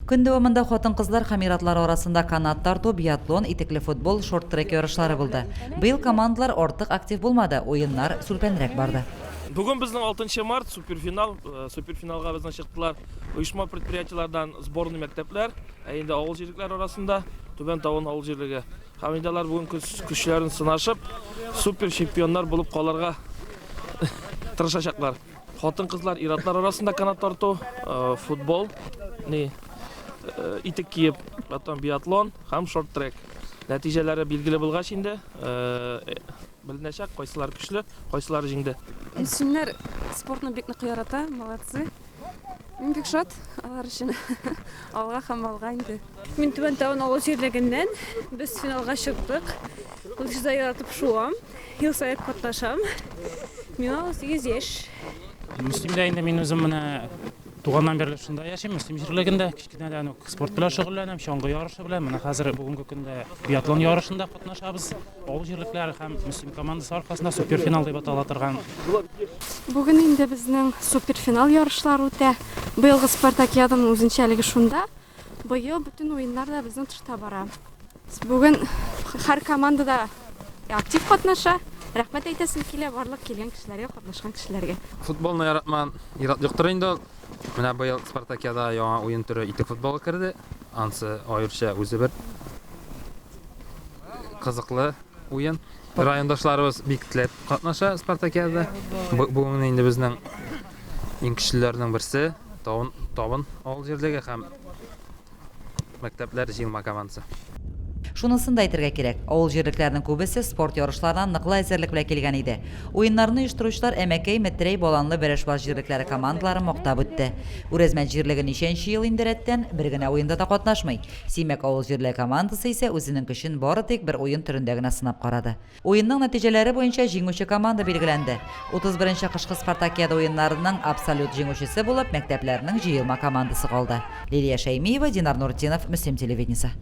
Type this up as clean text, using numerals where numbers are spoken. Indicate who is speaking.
Speaker 1: Көн дәвамында хатын-кызлар һәм ир-атлар арасында канат тарту, биатлон, итекле футбол, шорт-трек ярышлары булды. Быел командалар артык актив булмады, уеннар сүлпәнрәк барды.
Speaker 2: Бүген безнең алтынчы март, суперфинал. Суперфиналга безнең чыктылар оешма-предприятиеләрдән сборный мәктәпләр, ә инде авыл җирлекләре арасында Түбән Табын авыл җирлеге. Һәм инде алар бүген көчләрен сынашып, супер чемпионнар булып калырга тырышачаклар. Хатын-кызлар, ир-атлар арасында канат тарту, футбол, ни, итек киеп, потом биатлон һәм шорт-трек. Нәтиҗәләре билгеле булгач инде, беленәчәк, кайсылары көчле, кайсылары җиңде.
Speaker 3: Мөслимнәр спортны бик нык ярата, молодцы. Мин бик шат алар өчен. Алга һәм алга инде.
Speaker 4: Мин Түбән Табын авыл җирлегеннән. Без финалга чыктык. Лыжада яратып шуам. Ел саен катнашам. Миңа 18 яшь.
Speaker 5: Мөслимдә инде мин үзем менә туганнан бирле шунда яшим, Мөслим җирлегендә. Кечкенәдән үк спорт белән шөгыльләнәм, чаңгы ярышы белән. Менә хәзер бүгенге көндә биатлон ярышында катнашабыз. Авыл җирлекләре һәм Мөслим командасы аркасында суперфинал дип атала торган.
Speaker 3: Бүген инде безнең суперфинал ярышлары үтә. Быелгы спартакиаданың үзенчәлеге шунда, быел бөтен уеннар да безнең тышта бара. Бүген һәр команда да актив катнаша. Рәхмәт әйтәсем килә барлык килгән кешеләргә, катнашкан кешеләргә.
Speaker 6: Футболны яратмаган ир-ат юктыр инде ул. Менә быел спартакиадага яңа уен төре итек футболы керде. Ансы аеруча үзе бер кызыклы уен. Райондашларыбыз бик теләп катнаша спартакиадада. Бүген инде безнең иң көчлеләрнең берсе Табын, Табын авыл җирлеге һәм мәктәпләр җыелма командасы.
Speaker 1: Шунысын да әйтергә кирәк, авыл җирлекләренең күбесе спорт ярышларына ныклы әзерлек белән килгән иде. Уеннарны оештыручылар Әмәкәй, Метрәй, Баланлы, Бәрәшбаш җирлекләре командаларын мактап үтте. Үрәзмәт җирлеге ничәнче ел инде рәттән бер генә уенда да катнашмый. Симәк авыл җирлеге командасы исә үзенең көчен бары тик бер уен төрендә генә сынап карады. Уенның нәтиҗәләре буенча җиңүче команда билгеләнде. 31 нче кышкы спартакиада уеннарының абсолют җиңүчесе булып мәктәпләрнең җыелма командасы калды. Лилия Шәймиева, Динар Нуртдинов, Мөслим телевидениесе.